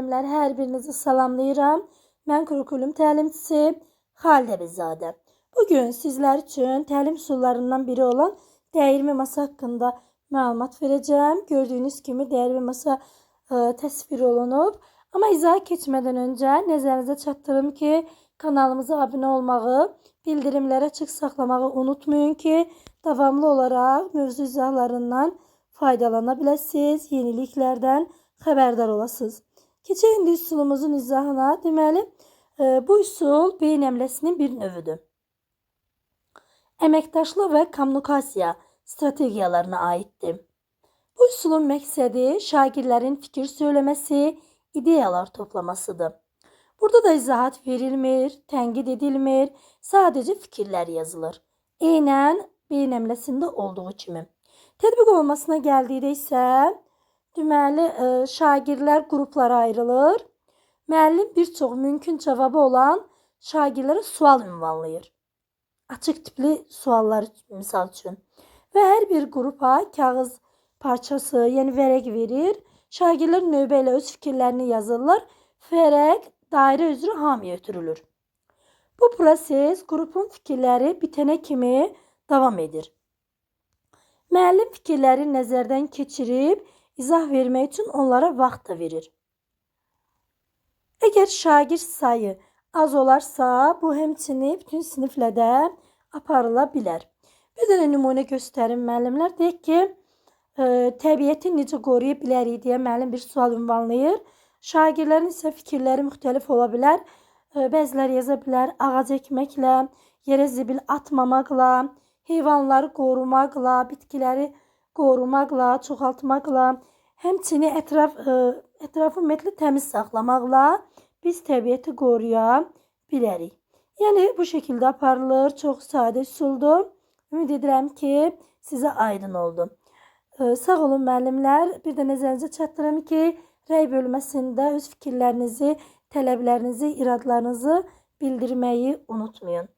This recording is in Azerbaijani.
Müəllimlər, hər birinizi salamlayıram. Mən kurikulum təlimçisi Xalidə Əbizadə. Bugün sizlər üçün təlim üsullarından biri olan dəyirmi masa haqqında məlumat verəcəm. Gördüyünüz kimi dəyirmi masa təsvir olunub. Amma izaha keçmədən öncə nəzərinizə çatdırım ki, kanalımıza abunə olmağı, bildirimləri açıq saxlamağı unutmayın ki, davamlı olaraq mövzu izahlarından faydalana biləsiniz, yeniliklərdən xəbərdar olasınız. Keçək indi üsulumuzun izahına. Deməli, bu üsul beyin əmləsinin bir növüdür. Əməkdaşlıq və kommunikasiya strategiyalarına aiddir. Bu üsulun məqsədi şagirdlərin fikir söyləməsi, ideyalar toplamasıdır. Burada da izahat verilmir, tənqid edilmir, sadəcə fikirlər yazılır. Eynən beyin əmləsində olduğu kimi. Tətbiq olunmasına gəldikdə isə, deməli, şagirdlər qruplara ayrılır. Müəllim bir çox mümkün cavabı olan şagirdlərə sual ünvanlayır. Açıq tipli suallar misal üçün. Və hər bir qrupa kağız parçası, yəni vərəq verir. Şagirdlər növbə ilə öz fikirlərini yazırlar. Vərəq dairə üzrə hamıya ötürülür. Bu proses qrupun fikirləri bitənə kimi davam edir. Müəllim fikirləri nəzərdən keçirib izah vermək üçün onlara vaxt da verir. Əgər şagird sayı az olarsa, bu həmçinin bütün siniflə də aparıla bilər. Bir dənə nümunə göstərim müəllimlər. Deyək ki, təbiəti necə qoruya bilərik deyə müəllim bir sual ünvanlayır. Şagirdlərin isə fikirləri müxtəlif ola bilər. Bəziləri yaza bilər ağac əkməklə, yerə zibil atmamaqla, heyvanları qorumaqla, bitkiləri qorumaqla, çoxaltmaqla, həmçinin ətrafı ümumiyyətlə təmiz saxlamaqla biz təbiəti qoruya bilərik. Yəni bu şəkildə aparılır. Çox sadə üsuldur. Ümid edirəm ki, sizə aydın oldu. Sağ olun müəllimlər. Bir də nəzərinizə çatdırım ki, rəy bölməsində öz fikirlərinizi, tələblərinizi, iradlarınızı bildirməyi unutmayın.